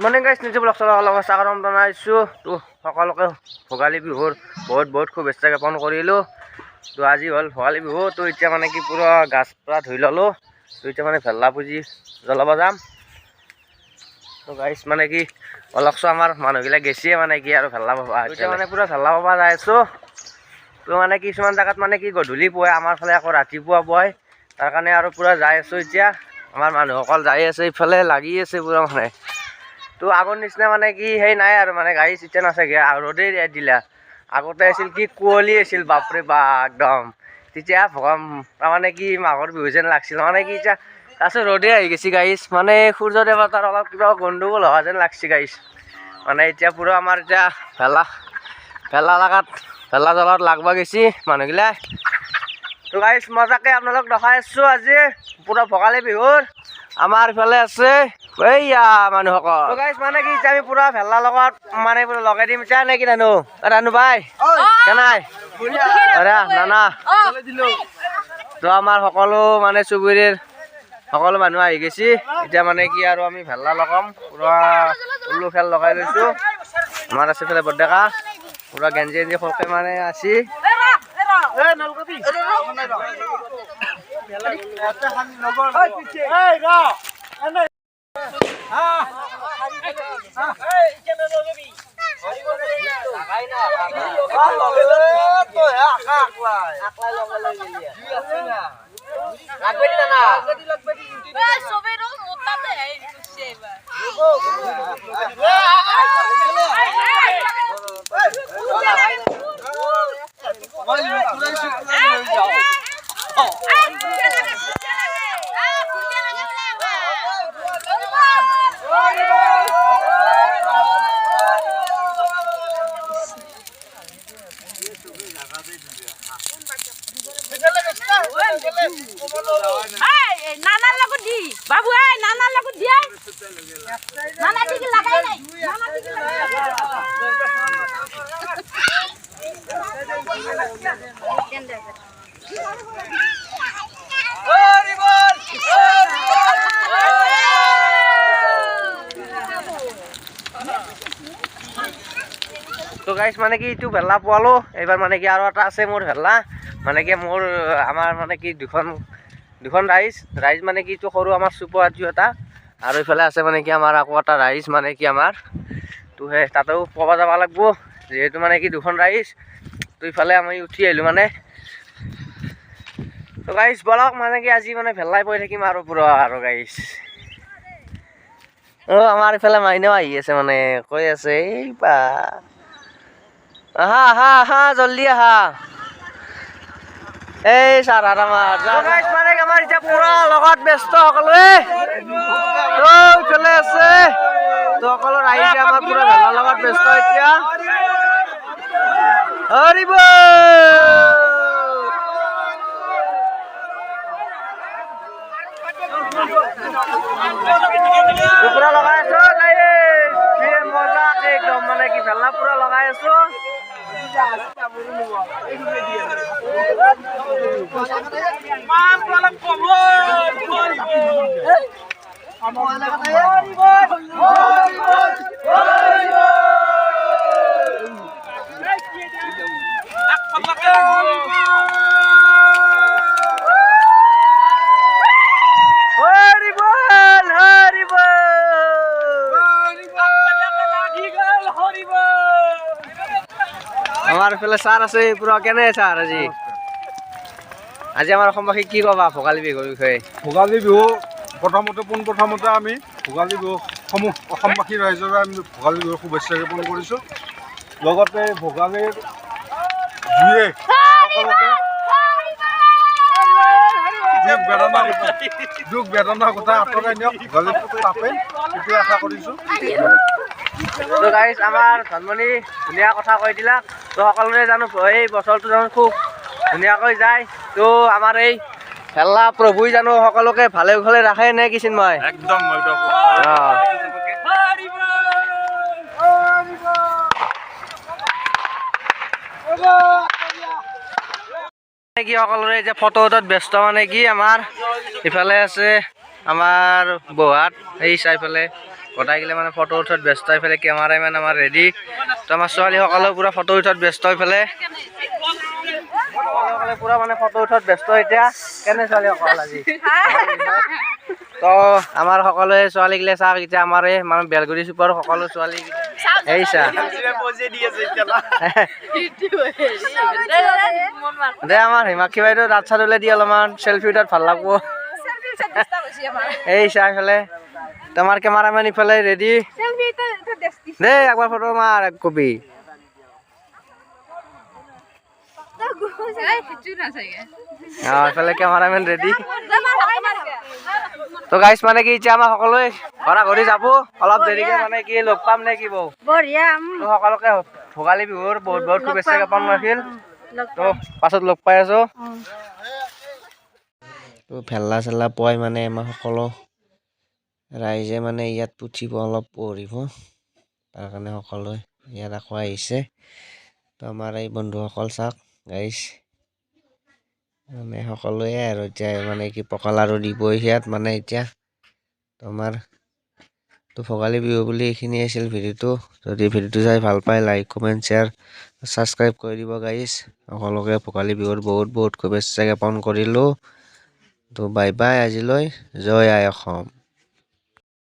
Morning গাইছ, নিজে blog চলাব স্বাগতম জনাইছোঁ। তো সকলোকে ভোগালী বিহুৰ বহুত বহুত শুভেচ্ছা জ্ঞাপন কৰিলোঁ। তো আজি হ'ল ভোগালী বিহু। তো এতিয়া মানে কি পূৰা গাছ পূৰা ধুই ল'লোঁ। তো এতিয়া মানে ভেলা পুজি জ্বলাব যাম। তো গাইছ, মানে কি অলপচো আমাৰ মানুহবিলাক গেছিয়ে মানে কি আৰু ভেলা পাবা। এতিয়া মানে পূৰা ভেলা পাবা যাই আছোঁ। তো মানে কিছুমান জেগাত মানে কি গধূলি পোৱাই, আমাৰ ফালে আকৌ ৰাতিপুৱা পোৱাই। তাৰ কাৰণে আৰু পূৰা যাই আছোঁ। এতিয়া আমাৰ মানুহসকল যাই আছে, ইফালে লাগি আছে পূৰা মানে। তো আগৰ নিচিনা মানে কি সেই নাই আৰু, মানে গাড়ী চিষ্টেম নাথাকে আৰু ৰ'দেই দিলা। আগতে আছিল কি কুঁৱলী আছিল, বাপৰে বা, একদম তেতিয়া তাৰমানে কি মাঘৰ বিহু যেন লাগছিল। মানে কি এতিয়া তাৰপিছত ৰ'দেই আহি গৈছে গাইছ, মানে সূৰ্য দেৱতাৰ অলপ কিবা গণ্ডগোল হোৱা যেন লাগছে গাইছ। মানে এতিয়া পূৰা আমাৰ এতিয়া ভেলা ভেলা লাগাত ভেলা জ্বলাত লাগবা গৈছি মানুহগিলা। তো গাইছ, মজাকে আপোনালোক দেখাই আছোঁ আজি পূৰা ভোগালী বিহুৰ। আমাৰ ইফালে আছে এইয়া মানুহসকল। তো গাইছ, মানে কি এতিয়া আমি পূৰা ভেলা লগত মানে পুৰা লগাই দিম এতিয়া নে কি নানু? ৰানু ভাই কেনাই? আৰে নানা। তো আমাৰ সকলো মানে চুবুৰীৰ সকলো মানুহ আহি গৈছে। এতিয়া মানে কি আৰু আমি ভেলা লগাম, পূৰা উল্লু খেল লগাই লৈছোঁ। আমাৰ আছে ইফালে বৰডেকা, পূৰা গেঞ্জি গেঞ্জি সৰকে মানে আছি। নানাৰ লগত দি বাবু, এই নানাৰ লগত দি, নানা দিকে লাগাই নাই, নানা দিকে লাগাই। তো গাইছ, মানে কি এইটো ভেলা পোৱালো। এইবাৰ মানে কি আৰু এটা আছে মোৰ ভেলা, মানে কি মোৰ আমাৰ মানে কি দুখন দুখন ৰাইজ ৰাইজ, মানে কি এইটো সৰু আমাৰ চুপৰাজু এটা, আৰু ইফালে আছে মানে কি আমাৰ আকৌ এটা ৰাইজ, মানে কি আমাৰ তো সেই তাতেও পোৱা যাব লাগিব, যিহেতু মানে কি দুখন ৰাইজ। তো ইফালে আমি উঠি আহিলোঁ মানে। তো গাইছ, বলক, মানে কি আজি মানে ভেলাই পৰি থাকিম আৰু পুৰা আৰু গাইছ। অ' আমাৰ ইফালে মাইনাও আহি আছে, মানে কৈ আছে এই বা, আহা আহা আহা, জল্দি আহা। এই ছাৰ আমাৰ মানে আমাৰ এতিয়া পুৰা লগত ব্যস্ত সকলোৱে। তো ইফালে আছে, তো সকলো ৰাইজে আমাৰ পুৰা ভেলাৰ লগত ব্যস্ত এতিয়া। হৰিব পুৰা লগাই আছো, মজা একদম, মানে কি ভেলা পুৰা লগাই আছো। Horrible horrible. আমাৰ ইফালে ছাৰ আছে পুৰা। কেনে ছাৰ, আজি আজি আমাৰ অসমবাসী কি ক'বা ভোগালী বিহুৰ বিষয়ে? ভোগালী বিহু প্ৰথমতে পোনপ্ৰথমতে আমি ভোগালী বিহু সমূহ অসমবাসী ৰাইজৰে আমি ভোগালী বিহুৰ শুভেচ্ছা জ্ঞাপন কৰিছোঁ। লগতে ভোগালীৰ জুয়ে সকলোকে দুখ বেদনা কথা আঁতৰাই নিয়ক ভোগালীৰ তাপে, সেইটোৱে আশা কৰিছোঁ। তো গাইছ, আমাৰ ধনমণি ধুনীয়া কথা কৈ দিলা। তো সকলোৰে জানো এই বছৰটো জানো খুব ধুনীয়াকৈ যায়। তো আমাৰ এই ভেলা প্ৰভুই জানো সকলোকে ভালে কুশলে ৰাখে নে কি চিন্ময়? একদম। কি সকলোৰে এতিয়া ফটোত ব্যস্ত, মানে কি আমাৰ ইফালে আছে আমাৰ বহাত এই চাইফালে গোটাইগিলা মানে ফটো উঠাত ব্যস্ত। এইফালে কেমেৰামেন আমাৰ ৰেডি। তো আমাৰ ছোৱালীসকলেও পূৰা ফটো উঠাত ব্যস্ত। এইফালে ছোৱালীসকলে পূৰা মানে ফটো উঠাত ব্যস্ত এতিয়া। কেনে ছোৱালীসকল আজি? তো আমাৰ সকলোৱে ছোৱালীগিলা চাওক এতিয়া, আমাৰ এই মানে বেলগুৰি চুপাৰ সকলো ছোৱালী এই চা দে। আমাৰ হিমাক্ষী বাইদেউ দাঁত চাত ওলাই দি অলপমান চেলফি উঠাত ভাল লাগব। এই চা, ইফালে তোমাৰ কেমেৰামেন ইফালে ৰেডি। দে একবাৰ ফটো মাৰ এক কপি। ইফালে কেমেৰামেন ৰেডি। তো গাইছ, মানে কি এতিয়া আমাৰ সকলোৱে ঘৰা ঘৰি যাব অলপ দেৰিকে, মানে কি লগ পাম নে কি বৌ? তো সকলোকে ভোগালী বিহুৰ বহুত বহুত শুভেচ্ছা জ্ঞাপন ৰাখিল। তো পাছত লগ পাই আছো। তো ভেলা চেলা পোৱাই মানে আমাৰ সকলো ৰাইজে মানে ইয়াত পুথি অলপ পঢ়িব, তাৰ কাৰণে সকলোৱে ইয়াত আকৌ আহিছে। তো আমাৰ এই বন্ধুসকল চাওক গাইছ, মানে সকলোৱে আৰু এতিয়া মানে কি পকা লাৰু দিব ইয়াত মানে এতিয়া তোমাৰ। তো ভোগালী বিহু বুলি এইখিনি আছিল ভিডিঅ'টো। যদি ভিডিঅ'টো চাই ভাল পায়, লাইক, কমেণ্ট, শ্বেয়াৰ, ছাবস্ক্ৰাইব কৰি দিব গাইছ। সকলোকে ভোগালী বিহুৰ বহুত বহুত শুভেচ্ছা জ্ঞাপন কৰিলোঁ। তো বাই বাই আজিলৈ। জয় আই অসম।